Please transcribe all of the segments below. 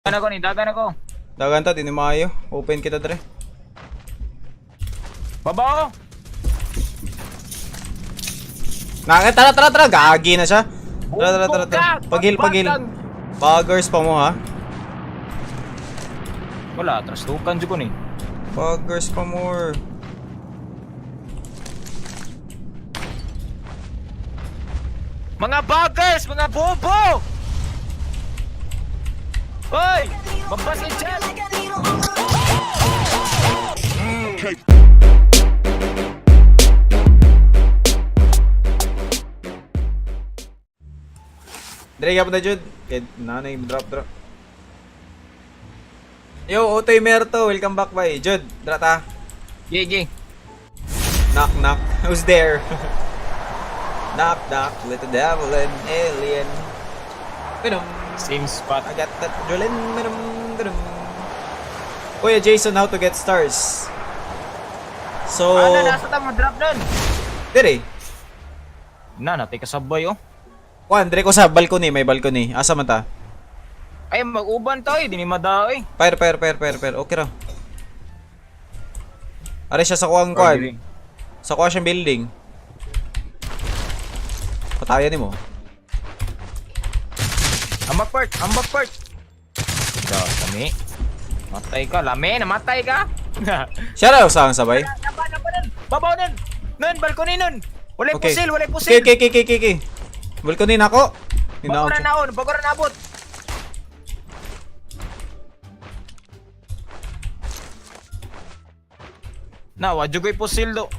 Dagan ako ni, dagan ako. Dagan ta, di ni maayo. Open kita dre. Babaw! Naka, tara, tara, tara. Gagi na siya. Tara, tara, tara, tara. Bumbog ka! Pagil, pagil. Buggers pa mo, ha? Wala, trastukan jud ko ni. Buggers pa more. Mga buggers! Mga bobo! Hoy! Babas ni chat! Dre, ka na, Jude. Kay nanay, drop, drop. Yo, Otoy Merto. Welcome back, bay. Jude, dra ta. Gigi. Knock, knock. Who's there? Knock, knock. Little devil and alien. Venom. Same spot. I got that drillin. Venom, venom. Kuya Jason, how to get stars? So, Ano, nasa ta mo drop nun? dire. Na, natay kasabay oh. Juan, dire ko sa balcony, may balcony. Asa man ta? Ay, mag-uban tayo, di ni madaoy. Fire, fire, fire, fire, fire. Okay ra. Are siya sa kuwang kuan. Sa kuha siyang building. Patayan nimo. Ambak part, ambak part. Da, lami. Matay ka, lami, namatay ka. Siya raw sa ang sabay. Napa, napa nun. Babaw nun. Nun, balcony nun. Walay Okay. pusil, walay pusil. Okay. Balcony na ako. Bago Hinaon na siya. naon, bago na naabot. Na, wadyo ko'y pusil do.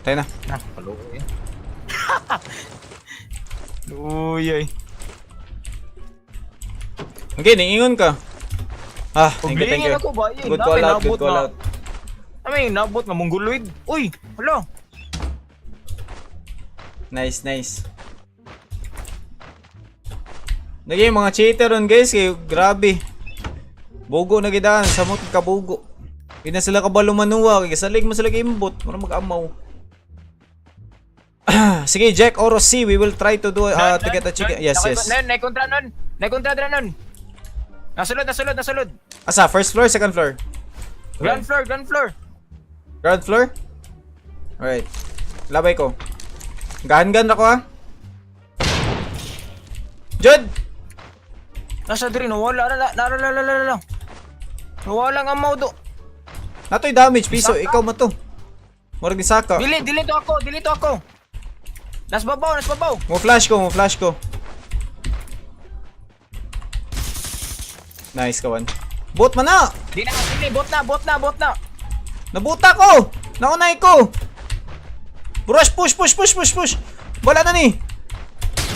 Tayo na. Na, paluoy eh. Luoy ay. Okay, niingon ka. Ah, thank you, thank you. Paglingon ako ba? Yun, Good call dami, out, good nabot call na. out. Ay, nabot nga mongoloid. Uy, hala. Nice, nice. Naging mga cheater ron guys, kay grabe. Bugo na gidaan, samot kabugo. Di na sila kabalo manuwa, kay salig mo sila gimbot, mura mag-amaw. Sige, Jack Oro C, we will try to do to get a chicken. Yes, yes. Nun, nakontra nun. Nakontra dra nun. Nasulod, nasulod, nasulod. Asa, first floor, second floor? Ground floor, ground floor. Ground floor? Alright. Labay ko. Gahan-gan ako ah. Jude! Nasa diri nawala na na na na na na. Nawala nga amaw do. Natoy damage piso, ikaw man to. Murag ni Saka. Dili, dili to ako, dili to ako. Nas babaw, nas babaw. Mo flash ko, mo flash ko. Nice kawan. Bot man na! Di na, dili, bot na, bot na, bot na. Nabuta ko! Naunay ko! Brush, push, push, push, push, push! Wala na ni!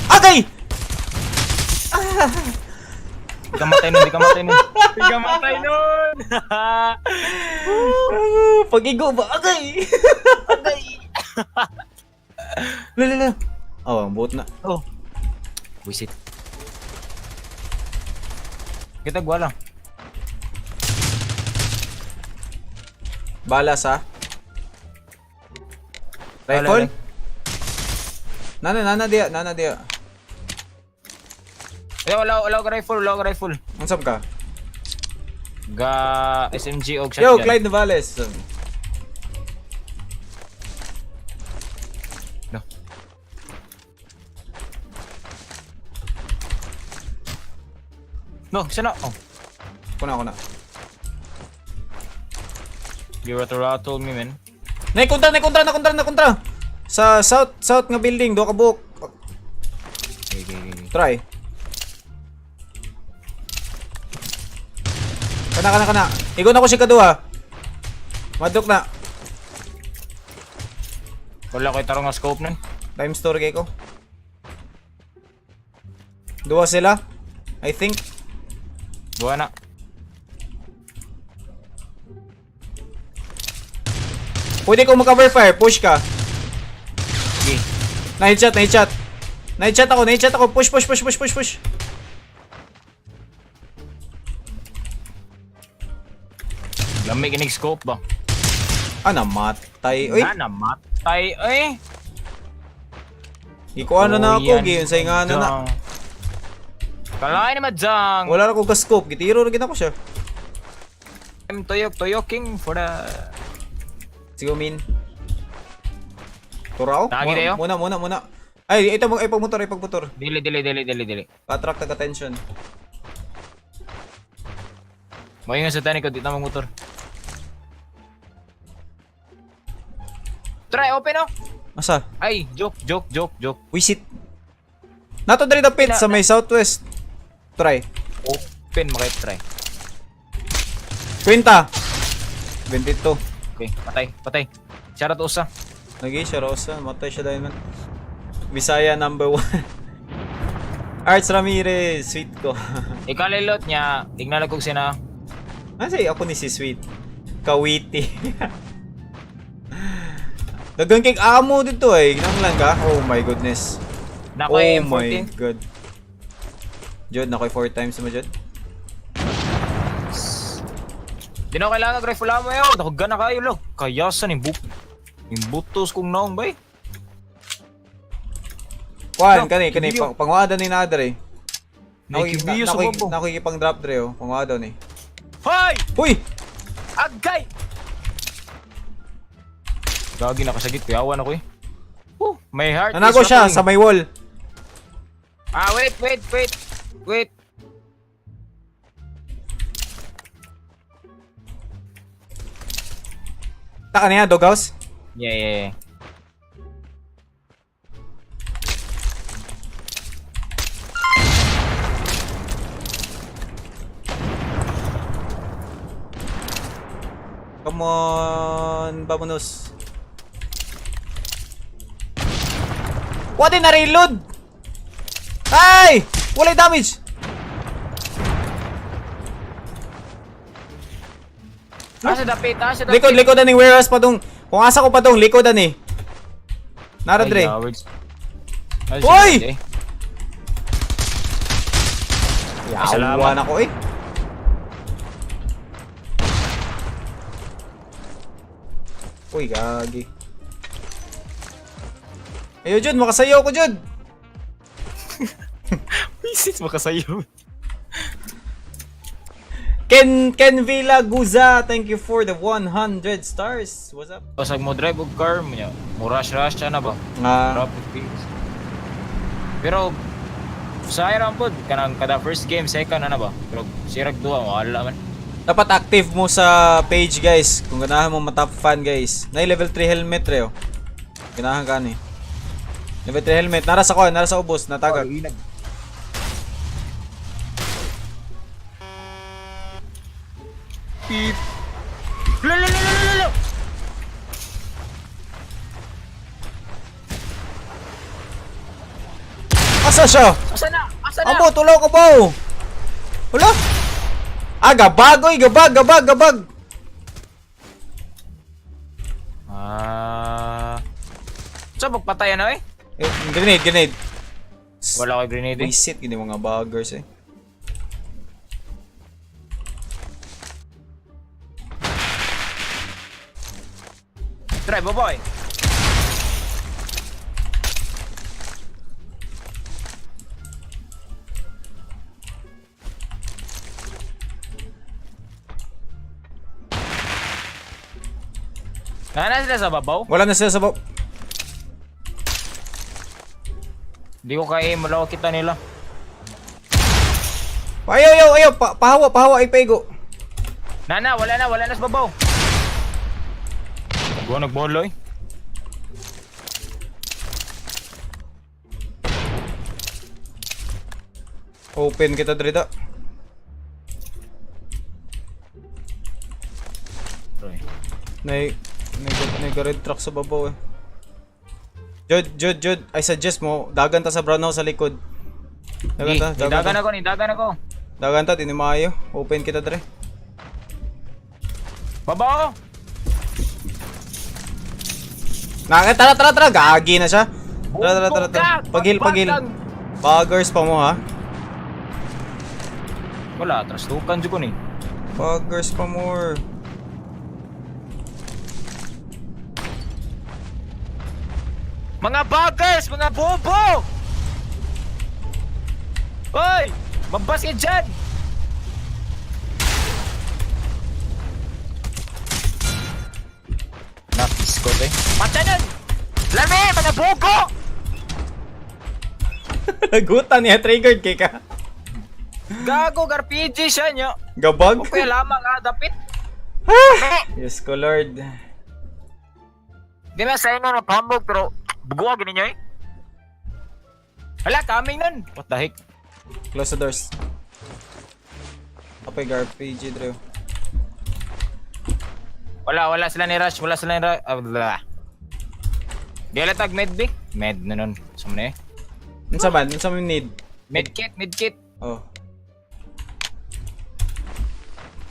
Agay! Di ka matay nun, di ka matay nun. Di ka matay nun. Ah, Pag-igo ba? Agay! Agay. Lala, lala. Oh, ang bot na. Oh. Wisit. Kita gwala. Balas ha. Rifle? Nana, nana dia, nana dia. Eh, wala, wala ka rifle, wala ka rifle. Unsam ka? Ga SMG og shotgun. Yo, Clyde Navales. No. No, siya na. Oh. Kuna, kuna. You rattle me, man. Nakontra, nakontra, nakontra, nakontra. Sa south, south nga building, do ka buok. Okay. Try. Kana, kana, kana. Igo na ko siya kaduha. Madok na. Wala ko'y tarong nga scope nun. Time store kay ko. Duha sila. I think. Buha na. Pwede ko mag-cover fire. Push ka. Okay. Night shot, night shot. Night shot ako, night shot ako. Push, push, push, push, push, push. Lamig inig scope ba? Ah, namatay. Uy, Na, namatay. Eh. ikuha na na Oh, ako. yan. Giyon sa nga na na. Kalay naman dyan. Wala ra ko ga-scope, gitiro ra gid ako siya. I'm Toyok, Toyok King for the... Sige, min. Turao? Lagi tayo? Muna, muna, muna. Ay, ito mo, ay, pagmotor, ay, pagmotor. Dili, dili, dili, dili, dili. Attract tag attention. Mahinga sa tani ko, di na motor. Try, open oh! Asa? Ay, joke, joke, joke, joke. Wisit. Nato diri dapit sa may southwest. Try. Open, makay try. Kwenta. 22. Okay, patay, patay. Shoutout usa. Lagi siya Rosa, matay siya dahil man. Bisaya number 1. Arts Ramirez, sweet ko. Ikalilot niya, tignan kog sina. Ano say ako ni si Sweet? Kawiti. Dagang kay amo dito eh. Ginang lang ka? Oh my goodness. Nako Oh M14. my god. Jod, nakoy 4 times mo, Jod. Di na kailangan rifle mo yo. Dako na kayo lo. Kayasan yung but yung butos kong naong bay. Kuan, No, kani, kani, kibiyo. panguada ni na dre. May kibiyo sa babo. Nakoy pang drop dre oh. Panguada ni. Hoy! Uy! Agay! Gagi nakasagit, kuyawan ako eh. Oh, my heart is Nanako siya rattling. sa may wall. Ah, wait, wait, wait. Wait. Taka niya, doghouse. Yeah. Come on, vamonos. What na reload? Ay! Walay damage. Ah, sa dapit, ah, sa dapit. Likod, likod ani warehouse pa dong. Kung asa ko pa dong, likod ani. Nara Ay, dre. cowards. Ay, Uy! sige, eh. Yawa Salamat. na ko eh. Uy, gagi. Ayo, Jud, makasayaw ko, Jud. Wisit makasayo. Ken Villa Guza, thank you for the 100 stars. What's up? Basag mo drive og car mo niya. Mo rush rush siya na ba? Ah, Drop of things. Pero sa iron pod kanang kada first game second na na ba? Pero sirag duha wala man. Dapat active mo sa page, guys. Kung ganahan mo ma-top fan, guys. Na level 3 helmet reo. Ganahan ka ni. Level 3 helmet. Nara sa ko, nara sa ubos, natagag. Beep. Lalo. Asa siya? Asa na? Asa na? Amo, tulaw ka ba? Oh? Wala. Ah, gabag, oy, gabag, gabag, gabag. Ah. So magpatay na eh. Eh, grenade, grenade. Wala kay grenade eh. Wisit, gini mga buggers eh. Try boy. Nana sila sa babaw? Wala na sila sa bab. Hindi ko kaya wala ko kita nila. Ayaw, ayaw, ayaw. Pahawa, pahawa, ay paigo. Nana, wala na sa babaw. Gawa nagbolo eh. Open kita drida. Try. Nay, nay, nay, red truck sa babaw eh. Jod, Jod, Jod, I suggest mo, dagan ta sa brown house sa likod. Dagan ta, Di, dagan dagan ta. ako ni, dagan ako. Dagan ta, di ni maayo. Open kita dre. Babaw! Naka, tara, tara, tara, gagi na siya. Tara, tara, tara, tara. Buka! Pagil, pagil. Batang! Buggers pa mo ha. Wala, trastukan jud ko ni. Buggers pa more. Mga buggers! Mga bobo! Hoy! Mabas ka dyan! Napiskot eh. Patanan! Lami! Mga bugo! Nagutan niya, triggered kay ka. Gago, RPG siya nyo. Gabag. Okay lamang ah, dapit. Yes ko, Lord. Di na sa'yo na napambog pero buguwa gini nyo eh. Hala, coming nun! What the heck? Close the doors. Apay, RPG, Drew. Wala, wala sila ni Rush, wala sila ni Rush. Ah, blah. Di ala tag med bi? Med na nun. Sa man eh. Unsa man? Unsa man need? Medkit, medkit. Oh.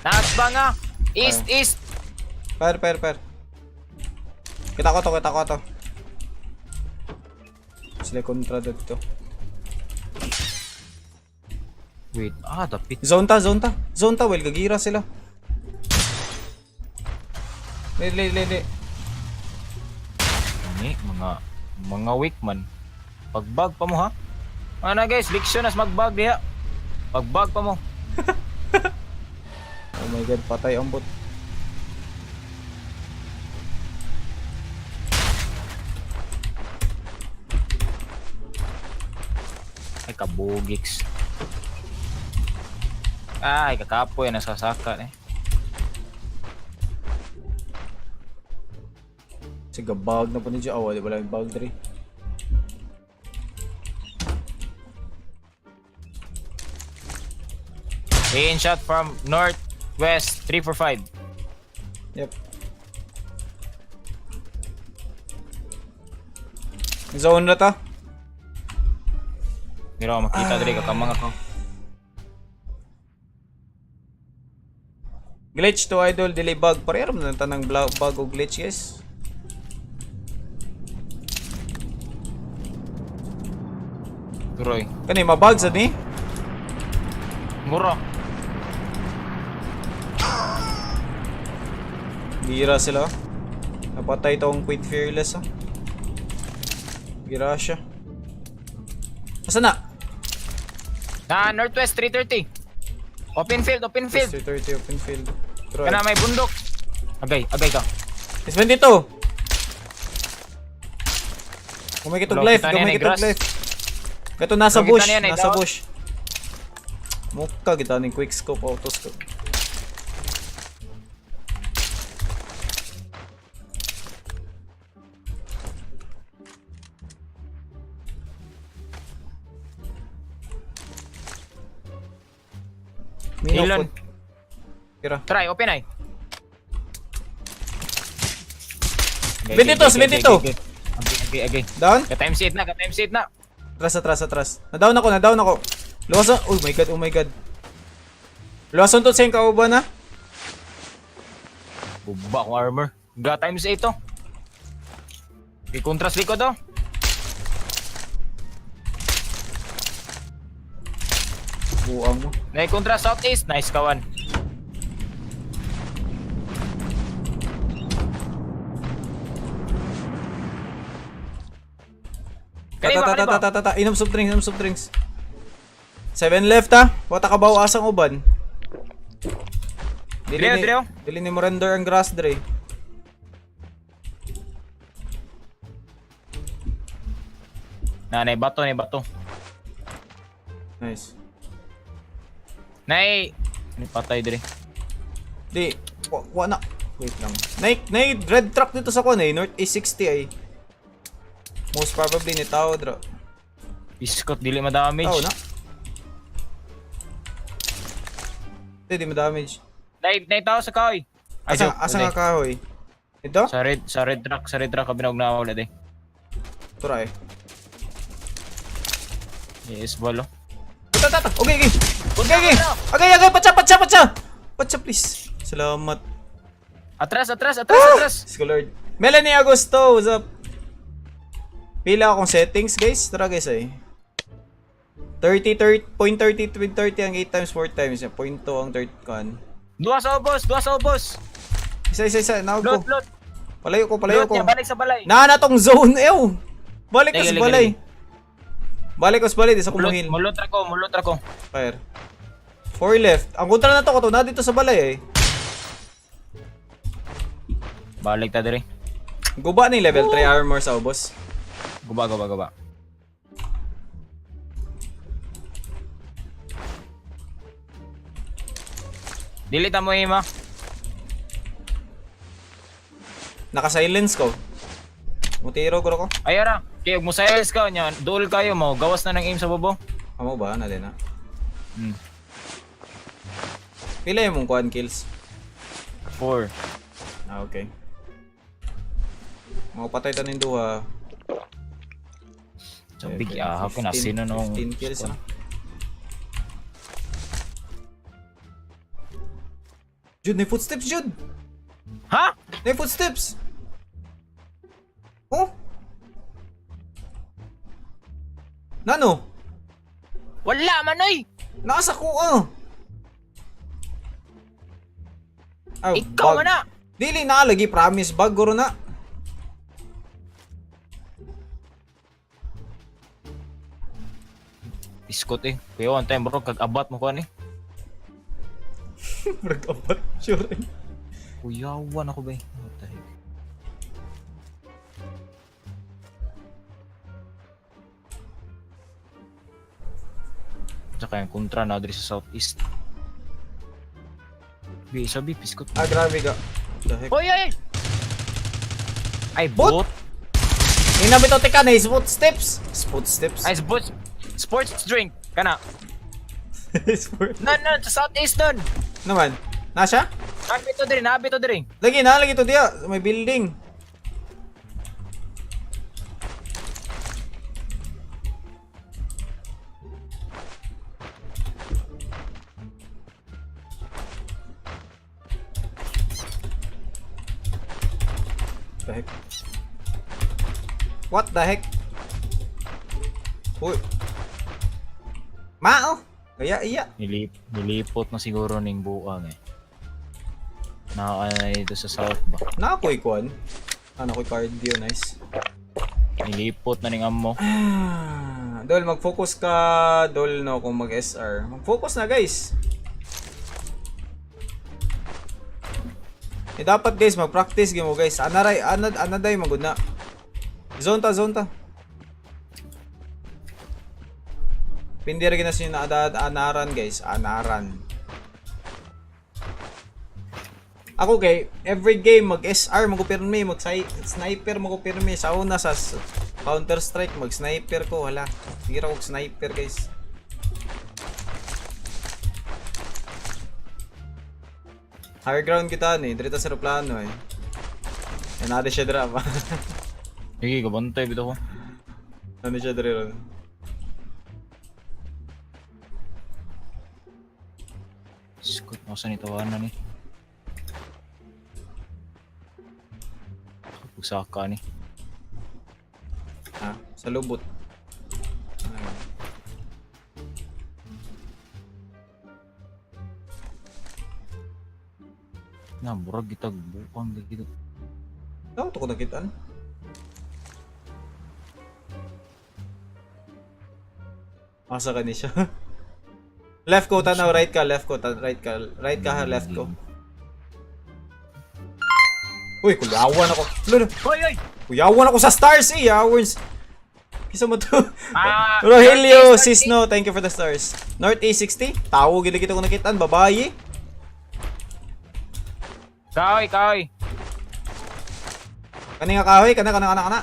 Naas ba nga? East, east. Fire, fire, fire. Kita ko to, kita ko to. Sila kontra dito. Wait, ah, dapit. Zone ta, zone ta. Zone ta, well, gagira sila. Le, le, le, le. Ni, mga weak man. Pagbag pa mo ha? Ano guys, leksyon as magbag diha. Pagbag pa mo. Oh my God, patay ang bot. Ay, kabugix. Ay, kakapoy, nasasaka eh. Sige, bag na po ni Joe. Oh, wala, wala yung bag dre. In shot from north, west, 345. Yep. Zone na ta. Hindi ako makita dali, kakamang ako. Glitch to idol, delay bug. Pareho na tanang bug o glitch, guys. Turoy. Kani, mabug sa ni? Muro. Gira sila. Napatay tong Quit Fearless, ah. Gira siya. Asa na? Na, northwest, 330. Open field, open field. 330 open field. Try. Kana may bundok. Agay, agay ka. It's 22! Gumay kitog Wala, life, kita niya gumay na kitog grass. life. Kato nasa Wala, kita bush, niya na nasa daot. bush. Mukha kita ni quick scope, auto scope. Mino Ilan? food. Tira. Try, open ay. 22, 22. Agay, agay, agay. Down? Ka times 8 na, ka times 8 na. Atras, atras, atras. Na-down ako, na-down ako. Luwasan. Oh my God, oh my God. Luwasan to sa yung kauban ha. Bubba akong armor. Ga times 8 to. I-contrast likod oh. Buang mo. Na-contrast southeast. Nice kawan. Ta Kaniba, ta ta kaniba. ta ta ta ta. Inom soft drinks, inom soft drinks. Seven left ha. Wata ka ba asang uban? Dili Direo, ni, direo. dili ni mo render ang grass dre. Nanay bato, nay bato. Nice. Nay, ano patay dire. Di, wa na. Wait lang. Nay, nay red truck dito sa kwan eh. North East 60 ay. Most probably ni tao dra. Biskot dili ma-damage. Tao na. Di, di mo damage. Nay, nay tao sa kahoy. Ay, Asa, joke, asa wala nga kahoy? Ito? Sa red truck kami nagnawala de. Tura eh. Yes, balo. Tata, tata. Okay, okay. Okay, okay. Okay, okay. Patsa, patsa, patsa. Patsa, please. Salamat. Atras, atras, atras, atras. Diyos ko, Lord. Melanie Agosto, what's up? Pila akong settings, guys. Tara, guys, ay. 30, 30, 0.30, 30 ang 8 times 4 times. 0.2 ang third con. Duha sa ubos, duha sa ubos. Isa, isa, isa. Nawag ko. Lot, lot. Palayo ko, palayo Lot ko. niya, balik sa balay. Na na tong zone, ew. Balik ka Lagi, sa lagi, balay. lagi. Balik ko sa balik, di sa Mulot, kumuhil. mulot ra ko, mulot ra ko. Fire. Four left. Ang kontra na to, kato na dito sa balay eh. Balik ta diri. Guba ni level 3 armor sa ubos. Guba, guba, guba. Dili ta mo ima. Naka-silence ko. Mutiro guro ko. Ay ara, kay og musayos ka nya, duol kayo mo, gawas na ng aim sa bobo. Amo ba? Na din na. Pila yung mong kuan kills? 4. Ah, okay. Mga patay ta ning duha. So big ah, ako na sino nung 15 kills na. Jude, may footsteps, Jude! Ha? May footsteps! Oh! Nano? Wala man oy. Nasa ko ah! Ah, Ikaw bug. man na. Dili na lagi, promise bug guro na. Biskot eh. Kuya, one time bro, kag abat mo ko ani. Murag abat, sure. Eh. Kuyawan ako ba eh. What the heck? Tsaka yung kontra na diri sa southeast. Bi, sabi, biskot. Ah, grabe ka. What the heck? Oy, oy! Oy! Ay, Bot! bot! Ina bitaw teka na footsteps. Footsteps. Ay, sports, sports drink! Kana. Sport. Nun, nun, sa southeast nun! Naman. Na siya? Nabi to diri, nabi to diri. Lagi na, lagi to diya. May building. The heck? What the heck? Uy. Mao! Kaya iya. Nilipot na siguro ning buang eh. Naa na dito sa south ba? Na ako'y kuan. Ano ako'y cardio, nice. Nilipot na ning ammo. Ah, Dol, mag-focus ka, Dol, no, kung mag-SR. Mag-focus na, guys. Eh, dapat, guys, mag-practice game mo, guys. Anaray, anad, anaday, magud na. Zone ta, zone ta. Pindi rin na siya na anaran, guys. Anaran. Ako kay every game mag SR magupirmi, mag sniper magupirmi sa una sa Counter Strike mag sniper ko wala. Sige ra kog sniper, guys. Higher ground kita ni, dito sa eroplano eh. Eh nade siya dira pa. Sige, gabantay bitaw ko. Ano siya dira ron. Skot mo sa nitawanan ni. Usaka ni. Ha? Sa lubot. Ayun. Na murag gitag buang dito. Daw to ko nakitaan. Asa ka ni siya? Left ko tanaw, right ka, left ko, right ka, right ka, ha, left ko. Uy, kuyawan ako. Lolo, Oy, oy! kuyawan ako sa stars eh, yawns. Kisa mo to. Ah, Rogelio Northeast, Sisno, thank you for the stars. North A60, tawo gid kita ko nakitaan, babae. Kahoy, kahoy. Kani nga kahoy, kana kana kana kana.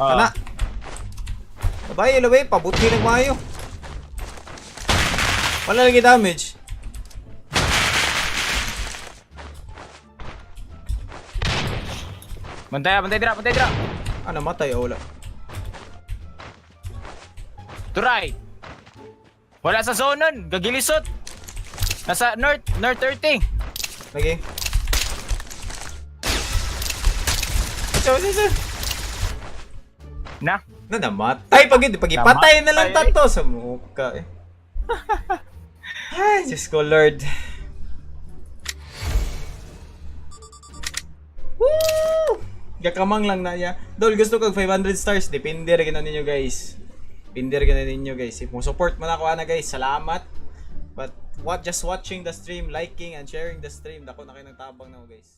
Ah. Kana. Babae, labi, pabuti nagmayo. Wala lagi damage. Bantay, bantay dira, bantay dira. Ah, namatay o wala. Turay. Wala sa zone nun, gagilisot. Nasa north, north 30. Lagi. Atsa, atsa, atsa. Na. Na namatay pag hindi pagipatay na lang Namatay. tato sa mukha eh. Ay, Diyos ko, Lord. Woo! Gakamang lang na niya. Dol, gusto kag 500 stars. Depende rin na ninyo, guys. Pinder ka na ninyo, guys. If mo support man ako ana, guys, salamat. But what just watching the stream, liking and sharing the stream, dako na kayo ng tabang na, guys.